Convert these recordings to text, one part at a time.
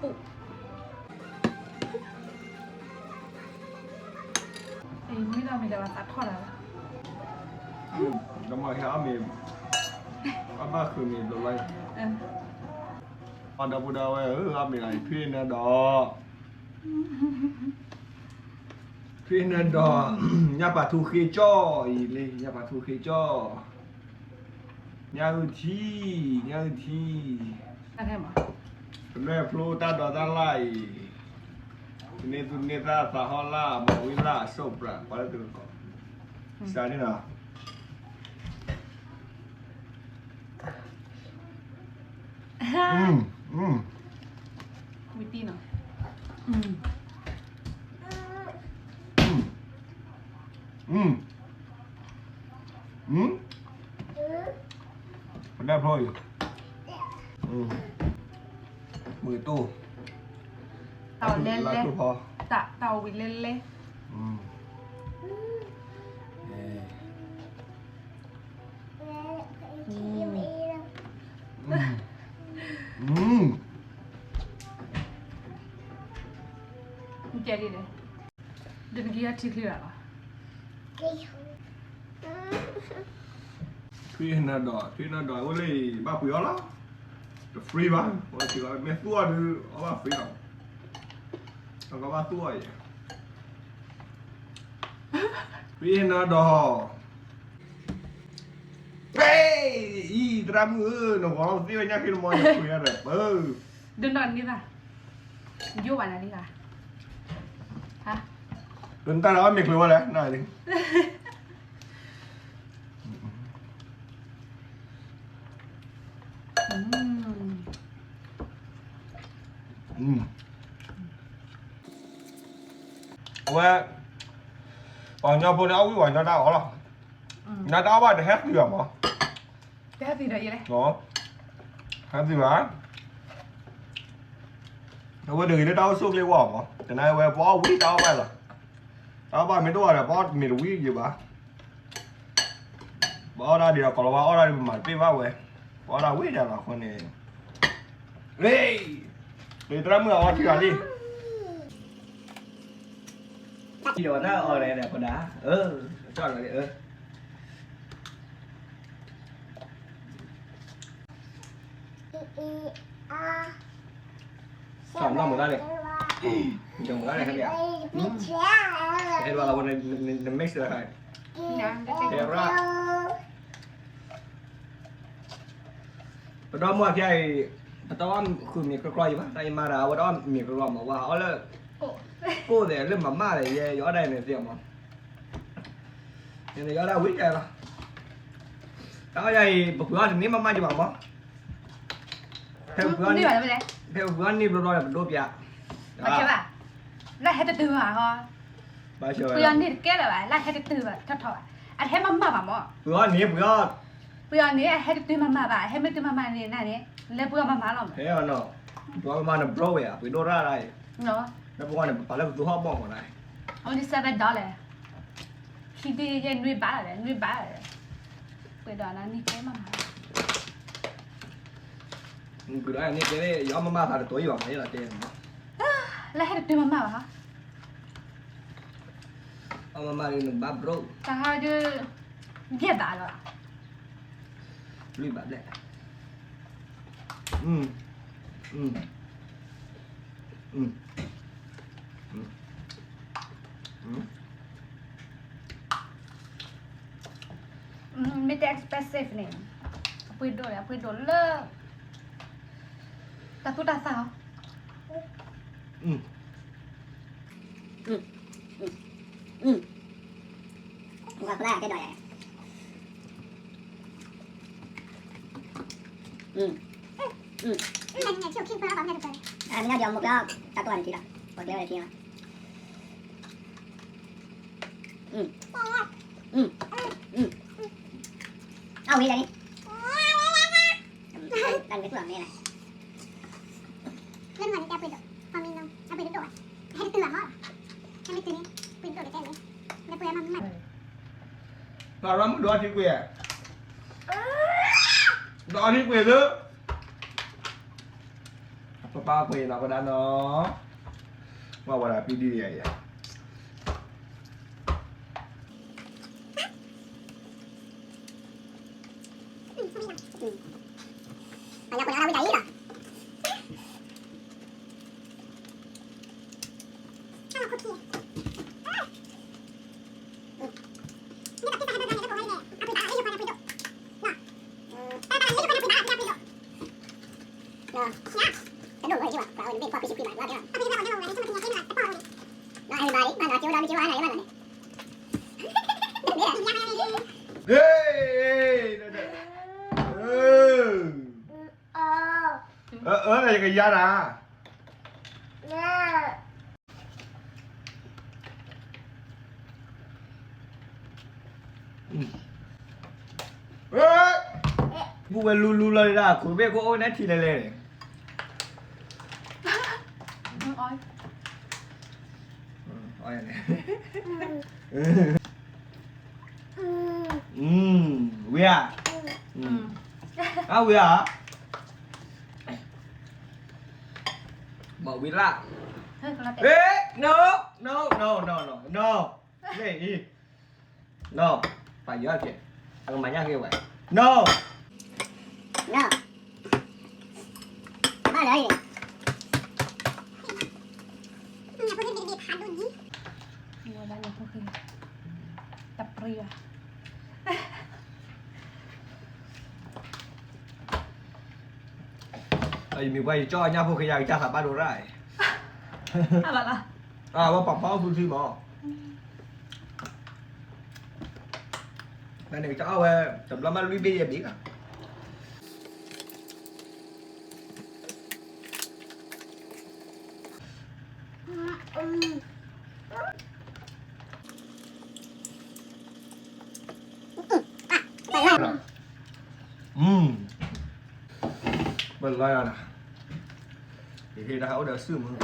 မ့ၢ်ဒီးမ့ၢ်ဒီးသးထီၣ်လၢ်လၢ်, ဒီးမ့ၢ်ဟဲအီၣ်မ့ၤ, အဘၣ်ဃုာ်မ့ၤဘျီဘျီအံၤ, အဒီပုၢ်ဒီဝဲၢ်ဧၢ, အမ့ၢ်လၢဖံနၢဒီး, ဖံနၢဒီး, ညၣ်ပာ်ထူဃ့ကၠီအံၤလံ, ညၣ်ပာ်ထူဃ့ကၠီ, ညၣ်အုၣ်ထံ, ညၣ်အုၣ်ထံ, ကမဲာ်ဖျိတၢ်ဒိးတၢ်လၢ်အံၤ, န့ၢ်သူၣ်န့ၢ်သးသးဟီၣ်လၢ် မၤဝံၤလၢ်အစိၣ်ပြး ပှၤလၢတကီး, စးန့ၣ်လီၤ. ဝံၤတံၢ်နီၤ, ပဒၢဖျိအံၤ, မုၢ်တိၢ်, တၢ်ဝံၤလဲလဲ, တၢ်ဝံၤလဲလဲ. ကဲဒ်လဲၣ်, ဒ်နကယီထံချံဘၣ်လီၤ. ထွံၣ်နၢဒီး, ထွံၣ်နၢဒီး အိၣ်လၢအံၤ ဘၣ်ပှ့ၤအီၣ်လီၤ, တ free ဘၣ်, မ့ၢ်သူၣ်အီၤဒုး အီၣ်ဘၣ် free လီၤ, အကဘၣ်သူၣ်အီၤအံၤ, ထွံၣ်နၢဒီး အံၤ သရၣ်မုၣ်ဧၢ, နဂီၤလီၤသ့ၣ်ဝဲညၣ်ခ့နမီၢ် နခွံဂၤဒီးပၢ, ဒ်နီၢ်န့ၢ်ဘၣ်, ယိၣ်ဘၣ်နၤလံဘၣ်, ဒ်နတၢ်ဒီးအီၣ်မ့ၤချ့ဝဲလဲၣ်, နၤလံ. အဝဲ ပှၤကညီဖိန့ၣ် အီၣ်ဝံၣ်ပှၤကညီတၢ်အီၣ်လီၤ, နတၢ်အီၣ်ဘၣ်တဟဲဃုာ်ဘၣ်မး, တဟဲဃုာ်ဒီးယလဲၣ်, ဟဲဃုာ်ဘၣ်, အဝဲတဂ့ၤလၢတၢ်အိၣ်ဆူၣ်အိၣ်ချ့ဝဲမး, တနာ်ဝဲပှၤအီၣ်ဝံၣ်တၢ်အီၣ်ဘၣ်လီၤ, တၢ်အီၣ်ဘၣ်မ့ၢ်တအိၣ်ဘၣ်ဒီး ပှၤအီၣ်မ့ၤတဝံၣ်ယဘၣ် ပအီၣ်ဒၣ်ဒ်ဒီးကီးလီၤဝါအီၣ်ဒၣ်ဒ်ပမၤတပ့ၢ်ဘၣ်ဝဲ, ပအီၣ်ဒၣ်ဝံၣ်ဒၣ်လီၤအဃိန့ၣ်, လၢသရၣ်မုၣ်အီထံဂၤလံ, ယီၤတၢ်အီၣ်လဲၣ်ဒီးပဒါ, အၢ, ကၠီၣ်လီၤ, စီၤနီၢ်မုာ်တၢ်လဲၣ်, ယမုာ်တၢ်လဲၣ်, ဟဲလီၤလီၤဝဲ, န mix လၢခါ, ဟဲရၣ် ပဒီမါဖျါအံၤ, ပတအီၣ်ဃုာ်မ့ၤကြီကြီအံၤဘၣ်, တၢ်အံၤမၤဒီး အဝဲတအီၣ်မ့ၤကြီကြီမး, ဝဲအီၣ်လၢ ကိၣ်သဲးလၢမၤမၢ်ဒီး ယဲယအီၣ်ဒၣ်အံၤန့ၣ်သ့မး, ယအီၣ်ဒၣ်ဝံၣ်ဒၣ်လီၤ, တၢ်အီၣ်ယၤအံၤ ပပှ့ၤအီၣ်တန့ၢ်မးမးယဘၣ်မး, ဖဲပပှ့ၤအီၣ်န့ၢ်ဘျီဘျီဒီး ပဒိပျး, ဘၣ်ဆၢဘၣ်, လၢဟဲတတုၤဘၣ်ဟီ, ပှ့ၤအီၣ်န့ၢ်တကဲလၢၤဘၣ်, လၢဟဲတတုၤဘၣ်ထီၣ်ထီၣ်ဘၣ်, အတဟဲမၤမၢ်ဘၣ်မး, ပှ့ၤအီၣ်န့ၢ်ပှ့ၤအီၣ်, ပှ့ၤအီၣ်န့ၢ်အဟဲတတုၤမၤမၢ်ဘၣ်, ဟဲမ့ၢ်တုၤမၤမၢ်န့ၣ်နၤန့ၣ်, လၢပှ့ၤအီၣ်မၤမၢ်လီၤ, ဟဲအီၤနီၤ, ပှၤကမၤနဘြိဝဲဧါ, ပှ့ၤဒိၣ်ရၣ်ဒၣ်အံၤ, လၢပှၤန့ၣ် ပပာ်လၢပသူဟီၣ်ဘီၣ်မးနၤ, only seven dollar, ခံဒုယဲၢ်နွံဘးလီၤ, နွံဘးလီၤ, ပှ့ၤဒီးနၤနံၣ်ကဲမးမး နကုၤဒီးန့ၣ်တဲ, ယအီၣ်မၤမၢ်သးတတိၤယံၤဘၣ်မး, ယလီၤတဲ, လၢဟဲတတုၤမၤမၢ်ဘၣ်, အီၣ်မၤမၢ်ဒ်နဘၣ်ဘြိ, တဟါဒုး, ယဲၢ်ဘးလီၤ, လွံၢ်ဘးဘျဲၣ်, မ့ၢ်တ expensive န့ၣ်, အပှ့ၤဒိၣ်န့ၣ် အပှ့ၤဒိၣ်လၢ တၢ်သူၣ်တၢ်သၣ်ဟီ, ပှၤဖျါတဲဒီးယၤ, မ့ၢ်ဒီးမိၢ်ကျၢၢ် တၢ်တွၢ်တထံလီၤ, ပှၤကျဲဝဲတထံလီၤ, အဝဲယၤန့ၣ်, တၢ်နမ့ၢ်သူၣ်အီၤမ့ၢ်လဲၣ်, လၢမ့ၢ်န့ၣ်တဲပှ့ၤဒိၣ်, ပှၤမ့ၢ်နီၤ အပှ့ၤဒိၣ်ဒိၣ်ဘၣ်, ဟဲတတုၤဘၣ်မး, ဟဲမ့ၢ်တုၤန့ၣ် ပှ့ၤဒိၣ်ဒိၣ်တဲဝဲ, လၢပှ့ၤအီၣ်မၤမၢ်, ပှၤရၢမုၣ်ဒိးအီထံကွံာ်, ဒိးအီထံကွံာ်သၢ, ပပ အပှ့ၤနီၢ်ကဒါနီၤ, မ့ၢ်ဝဲဒၣ်ပံဒံယၤယၤ ဟ့ၣ် အၢ အၢ ယကယါနၤ ပူဝဲလူလူလီၤဒၣ် ခိၣ်ဘ့ၣ်ခိၣ်အိၣ်န့ၣ်ထံလဲၤလဲၤန့ၣ် ဝံၤဧါ အဝံၤဧါ မ့ၢ်ဝံၤလၢ no no no no no no မ့ၢ်အံၤ no ပာ်ယီၤက့ၤ အကမၤညၣ်က့ၤဝဲ no no ဘၣ်လၢ တပရံၣ်ဘၣ် ယမ့ၢ်ပှၤယကၠီညၣ်ဖိၣ်ခ့ယၤကစၢ်သးဘၣ်ဒိရၣ်အံၤ အဝဲပာ်ဖီအီၣ်ဖုထံမး နန့ၣ်ကစၢ်အီၣ်ဝဲ တဘျီမးလွံၢ်ဘ့ၣ်ယဲၢ်ဘ့ၣ်လီၤ ပလီၤယၤနၤ ယဟ့ၣ်တၢ်ဟးအိၣ်ဒီးစုမုၢ်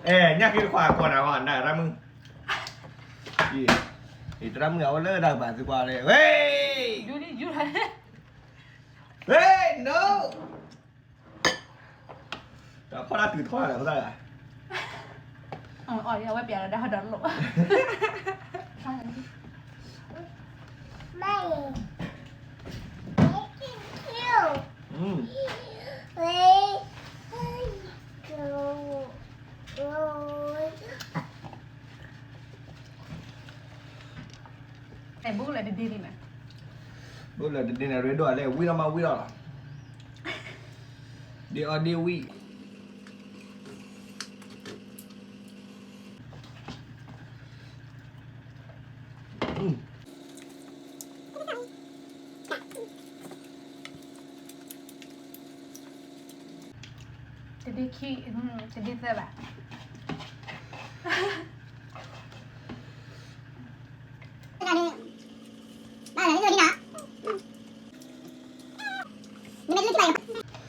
အဲ ညၣ်က့ၤတခွါကွၢ်နၤဝဲ နတၢ်မုၢ် ယတၢ်မုၢ်အဝဲလၢတၢ်ကပၤသုကွၢ်လဲၣ် ဝဲ ဝဲ no တၢ်ဖီၣ်တၢ်တုၤထီၣ်လဲၣ် ဖိသၣ်ဂၤ အီၤ အဝဲပျးလီၤတၢ်ဟီၣ်ဒီးလိာ် ဘူးလၢတဒ့န့ၣ် ဘူးလၢတဒ့န့ၣ် ရ့ဒိၣ်လဲၣ် ဝံၣ်ထီၣ်မးဝံၣ်ထီၣ်လီၤ ဒ့အီၤဒ့ဝံၣ် တဒ့ခံ တဒ့သၢဘၣ်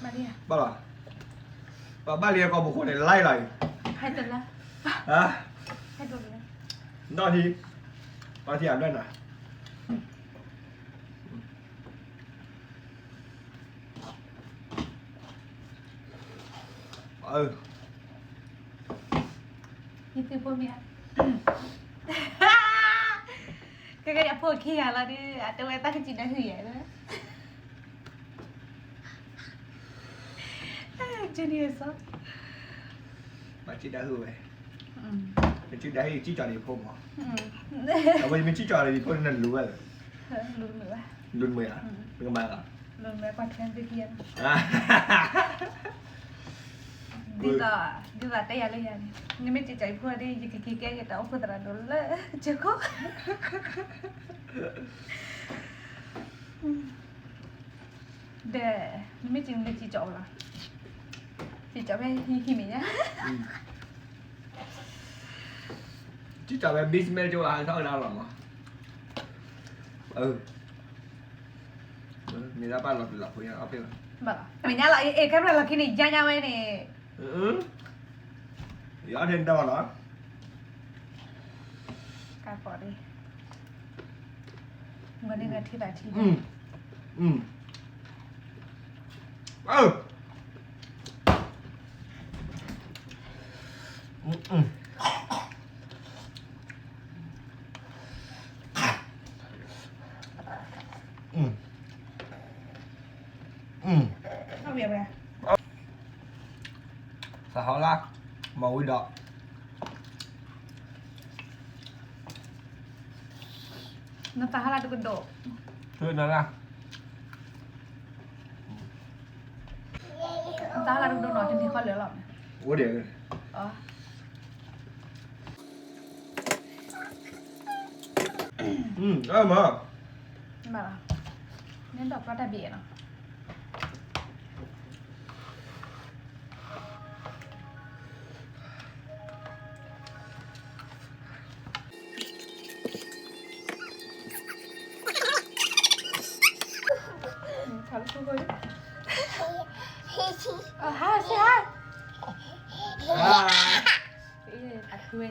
ဘၣ်လီၤ ပှၤဘၣ်လံအကီၢ်ပူၤဃိန့ၣ် လၢလီၤအံၤ ဟဲတလါ ဟါ ဟဲတလါ နီၢ်ထံ နီၢ်ထံအဘျဲၣ်နၤ ယသုးဖိမ့ၢ်ဧါ ကဲကဲယဖိခံဂၤလီၤဒုး အတဲဝဲတၢ်ကစံးနၢ်ဟူယဲၢ်လၢ Genius မၤစံးဒၣ်ဟူဝဲ မ့ၢ်စံးဒၣ်ဟူ ယစံးကၠီၤန့ၣ်ယဖိမး အဝဲယမ့ၢ်စံးကၠီၤန့ၣ်ယဖိန့ၣ်လူၤဝဲလၢ လူၤမုာ်ဧါ ပကမၤလီၤ လူၤမုာ်ကွၢ်ထွဲသ့ၣ်ခံ ဒ်သိး ဒ်သိးတဲယၤလၢယၤန့ၣ် နမ့ၢ်စံးကၠီၤယဖိဒီး ယကက့ၤကဲယတၢ်အိၣ်ဖှိၣ်သရၣ်ဒိၣ်လၢကၠိခိၣ် ဒီး နမ့ၢ်စံးနကစံးကၠီၤလီၤ စံးကၠီၤဖဲဟံၣ်ဟံၣ်မဲာ်ညါ စံးကၠီၤဖဲ basement ကၠိအဟးထီၣ်ကဒါလီၤမး မ့ၢ်ဒၣ်ဘၣ်လီၤပျံၤလီၤဖိညါအဖဲ မဲာ်ညါလီၤ အဲ camera လီၤခံန့ၣ် ယါညါဝဲန့ၣ် ယအီၣ်ထဲတၢ်ဘၣ်လီၤ ကါပီၤဒ် မ့ၢ်န့ၣ်ထံသးထံ အ အၢ သးဟီလၢ မၤဝံၤဒီး နသးဟီလၢတကဒိၣ် နလၢ နသးဟီလၢတကဒိၣ်နီၤ တန့ၢ်ဃီလၢာ်လီၤ အိၣ်ဒံး အၢမၤ မၤလီၤ နဒိးကျီတၢ်ဘ့ၣ်နီၤ Hi, say hi. အဝဲ